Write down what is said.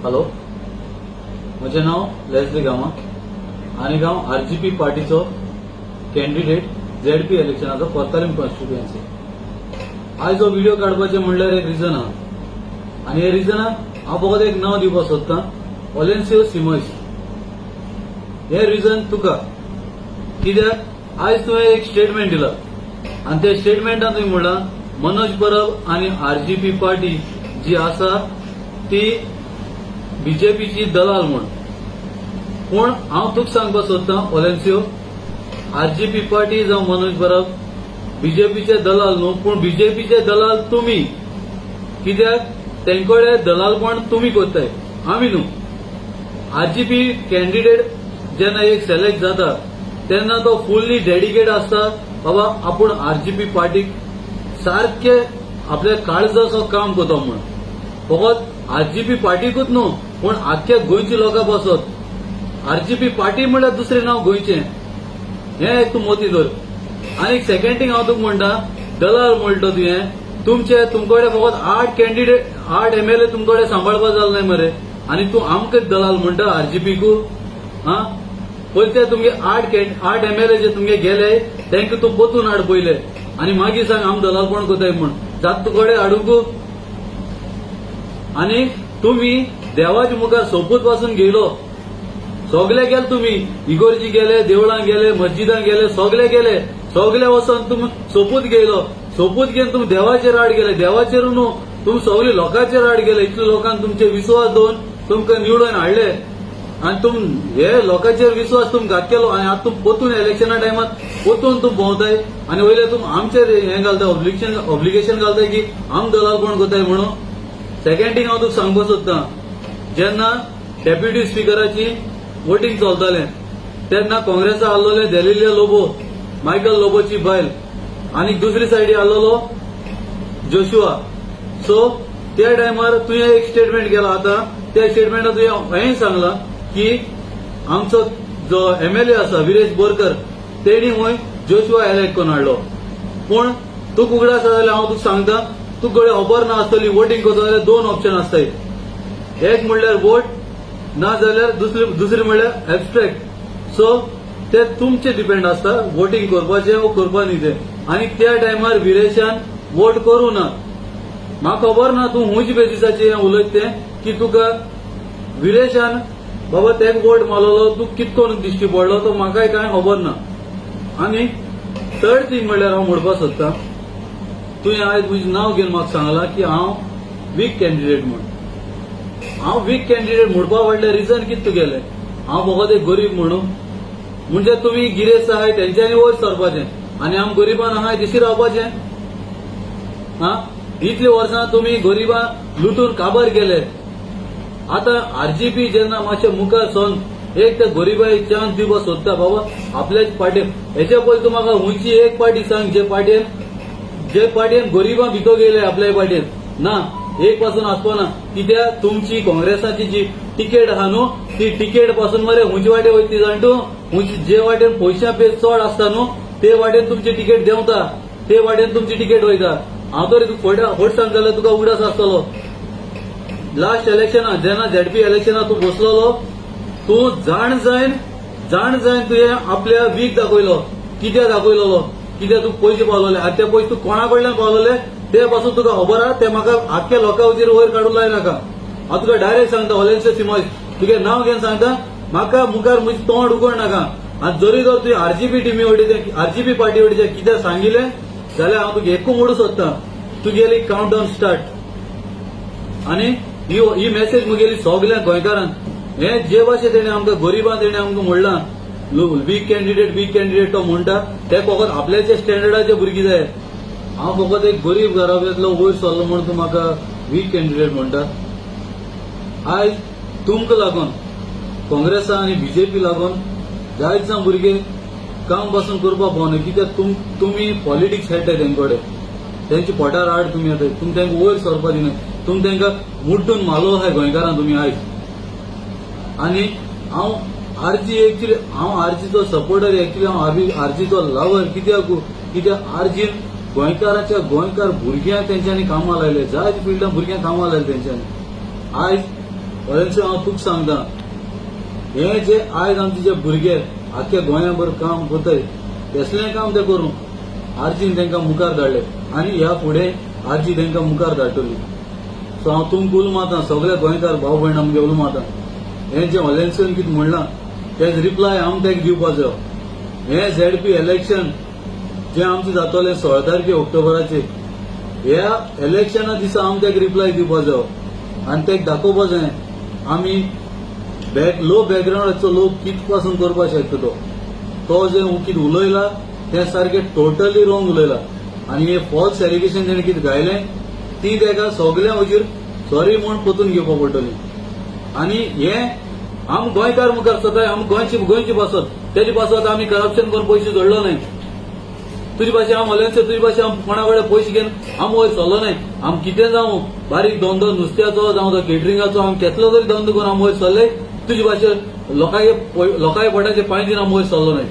Hello, म्हजें नांव Leslie Gama आनी हांव आरजीपी पार्टीचो कॅन्डिडेट झेडपी इलेक्शनाचो कोर्तालीम कॉन्स्टिट्युएन्सी. आयज हो व्हिडिओ काडपाचें म्हणल्यार एक रिजन आहा आनी हे रिजनाक हांव फकत एक नांव दिवपाक सोदतां, ओलेन्सियो सिमोयस. हे रिजन तुका कित्याक आयज तुवें एक स्टेटमेंट दिला आनी त्या स्टेटमेंटान तुवें म्हणलां मनोज परब आनी आरजीपी पार्टी जी आसा ती बीजेपीची दलाल म्हूण. पूण हांव तुका सांगपाक सोदतां ओलेन्सियो, आरजीपी पार्टी जावं मनोज परब बीजेपीचे दलाल न्हू, पूण बीजेपीचे दलाल तुमी. कित्याक तेंकडे दलालपण तुमी करताय, आमी न्हू. आरजीपी कॅन्डिडेट जेन्ना एक सिलेक्ट जाता तेन्ना तो फुल्ली डेडिकेट आसता, बाबा आपूण आरजीपी पार्टीक सारके आपल्या काळजाचो काम करता म्हूण. फकत आरजीपी पार्टीकूच न्हू, पूण आख्ख्या गोंयच्या लोकां पासत. आरजीपी पार्टी म्हणल्यार दुसरें नांव गोंयचें, हें एक तूं मोती धर. आनी सेकंड थिंग हांव तुका म्हणटा, दलाल म्हणटा तुवें, तुमचे तुमकडे फकत 8 कॅन्डिडेट, 8 एमएलए तुमकडे सांबाळपा जालें नाय मरे, आनी तूं आमकां दलाल म्हणटा आरजीपीकू. हा, पयले ते तुमगे 8 एमएलए जे तुमगे गेले तांकां तूं पोतून हाड पयले आनी मागीर सांग आम दलालपण करताय म्हूण. जात तुकडे हाडूंक. आनी तुमी देवाच्या मुखार सोपूत पासून घेयलो, सगळे गेले तुमी, इगोर्जी गेले, देवळां गेले, मस्जिदां गेले, सगळे गेले, सगळे वचोन तुमी सोपूत घेयलो. सोपूत घेवन तुमी देवाचेर आड गेले, देवाचेर न्हू, तुमी सगळे लोकांचेर आड गेले. इतले लोकांक तुमचे विस्वास दवरून तुमकां निवडून हाडले आनी तुम हे लोकांचेर विस्वास तुम घात केलो आनी आतां तूं पोतून इलेक्शना टायमार पोतून तूं भोंवताय आनी वयले तूं आमचेर हें घालताय, ऑब्लिगेशन घालताय की आम दलालपण करताय म्हणून. सेकंड थिंग हांव तुका सांगपाक सोदतां, जेन्ना डेप्युटी स्पिकराची वोटींग चलतालें तेन्ना काँग्रेसा आसलोले देलिलिया लोबो, मायकल लोबोची बायल, आनी दुसरी सायडी आसलोलो जोशुआ. सो त्या टायमार तुवें एक स्टेटमेंट केला. आतां त्या स्टेटमेंटात तुवें हेंय सांगलां की आमचो जो एमएलए आसा विरेश बोरकर तेणी खंय जोशुआ एलेक्ट करून हाडलो. पूण तुका उगडास आसा जाल्यार हांव तुका सांगता, तुका घडये खबर ना आसतली, वोटींग करता जाल्यार 2 ऑप्शन आसताय. एक म्हणल्यार वोट, ना जाल्यार दुसरी म्हणल्यार एबस्ट्रेक्ट. सो ते तुमचे डिपेंड आसता वोटींग करपाचें वो करपा न्ही तें. आनी त्या टायमार विरेशान वोट करूं ना. म्हाका खबर ना तूं खंयच्या बेजिसाचेर हें उलयता तें की तुका विरेशान बाबा तेका वोट मारलेलो तूं कितकोन दिश्टी पडलो तो म्हाकाय कांय खबर ना. आनी थर्ड थींग म्हणल्यार हांव म्हणपाक सोदतां, तुवें आयज म्हजें नांव घेवन म्हाका सांगलां की हांव वीक कॅन्डिडेट म्हूण. हांव वीक कॅन्डिडेट म्हणपा फाटलें रिजन कितें तुगेलें? हांव फकत एक गरीब म्हणून? म्हणजे तुमी गिरेस्त आहाय तेंच्यांनी वयर सरपाचें आनी आम गरिबान आहाय दिशी रावपाचें. हा, इतली वर्सां तुमी गरिबां लुटून काबार केले. आतां आरजीपी जेन्ना मातशें मुखार सरून एक त्या गरिबांक चान्स दिवपाक सोदता, बाबा आपल्याच पार्टेन. हेच्या पयलीं तूं म्हाका खंयची एक पार्टी सांग जे पार्टयेन गरिबां भितर गेले आपल्या पार्टयेन? ना, एक पासून आसपा ना. कित्याक तुमची काँग्रेसाची जी तिकेट आहा न्हू, ती तिकेट पासून मरे खंयचे वाटेन वयता ती जाण तूं? खंयची जे वाटेन पयशा पेज चड आसता न्हू ते वाटेन तुमची तिकेट देंवता, ते वाटेन तुमची तिकेट वयता. हांव तरी तुका फट सांग जाल्यार तुका उगडास आसतलो, लास्ट इलेक्शना जेन्ना झेडपी इलेक्शना तूं बसलोलो, तूं जाण जायन तुवें आपल्या वीक दाखयलो. कित्याक दाखयलोलो? कित्याक तुका पयशे पावलोले आनी ते पयशे तूं कोणा कडल्यान पावलोले ते पासून तुका खबर आहा. ते म्हाका आख्ख्या लोकां वचीर वयर काडूंक लाय नाका. हांव तुका डायरेक्ट सांगता, ओलेन्सियो सिमोयस, तुगे नांव घेवन सांगता, म्हाका मुखार म्हजें तोंड उगड नाका. आनी जरी जर तुवें आरजीपी टिमी वटेन, आरजीपी पार्टी वटेन कितें सांगिलें जाल्यार हांव तुका एकू म्हणूंक सोदता, तुगेली कावंट डावन स्टार्ट. आनी ही ही मेसेज मुगेली सगल्या गोंयकारांक, हे जे भाशेन तेणे आमकां गरिबां तेणे आमकां म्हणलां वीक कॅन्डिडेट, वीक कॅन्डिडेट तो म्हणटा, ते फकत आपल्याचे स्टँडर्डाचे भुरगीं जाय. हांव फकत एक गरीब घराब्यांतलो वयर सरलो म्हूण तूं म्हाका वीक कॅन्डिडेट म्हणटा. आयज तुमकां लागून, काँग्रेसा आनी बीजेपी लागून जायत जाण भुरगे काम पासून करपाक पावना. कित्याक तुमी पॉलिटिक्स खेळटाय तेंचे कडेन, तेंच्या पोटार आड तुमी येताय, तुमी तांकां वयर सरपाक दिनाय, तुमी तांकां मुड्डून मारलो आहाय गोंयकारां तुमी आयज. आनी हांव आरजी एक्चुली हांव आरजीचो सपोर्टर, एक्चुली हांव आरजीचो लवर. कित्याक? कित्याक आरजीन गोंयकाराच्या गोंयकार भुरग्यांक तेंच्यांनी कामां लायले, जायते फिल्डान भुरग्यांक कामां लायले तेंच्यांनी. आयज ऑलेन्सियो, हांव तुका सांगता, हे जे आयज आमचे जे भुरगे आख्ख्या गोंयाभर काम करताय, कसलेंय काम ते करूं, आरजीन तांकां मुखार धाडले आनी ह्या फुडें आरजी तांकां मुखार धाडटली. सो हांव तुमकां उलो मारता, सगळे गोंयकार भाव भयण आमगे उलो मारता, हें जें ऑलेन्सियोन कितें म्हणलां तेज रिप्लाय आम ताका दिवपा जायो. हें झेडपी इलेक्शन जें आमचें जातलें 16 तारखे ऑक्टोबराचेर, ह्या इलेक्शना दिसा आम ताका रिप्लाय दिवपा जायो आनी ताका दाखोवपा जाय आमी बॅक लो बॅकग्रावंडाचो लोक कित पासून करपाक शकता. तो तो जें कितें उलयला तें सारकें टोटली रोंग उलयला आनी हे फॉल्स एलिगेशन तेणें कितें घायलें ती ताका सगळ्यां हुजीर सॉरी म्हूण परतून घेवपा पडटली. आनी हे आम गोंयकार मुखार सोताय, आम गोंयची पासत, तेजे पासत आमी करप्शन करून पयशे जोडलो न्हय. तुजे भाशेन आम अलेन्स, तुजे भाशेन आम कोणा कडेन पयशे घेवन आम वयर सरलो न्हय. आम कितें जावं, बारीक धंदो नुस्त्याचो जावं तो केटरिंगाचो, आम केसलो तरी धंदो करून आम वयर सरले. तुजे भाशेन लोकांचे पोटाचे पांय दिवन आम वयर सरलो न्हय.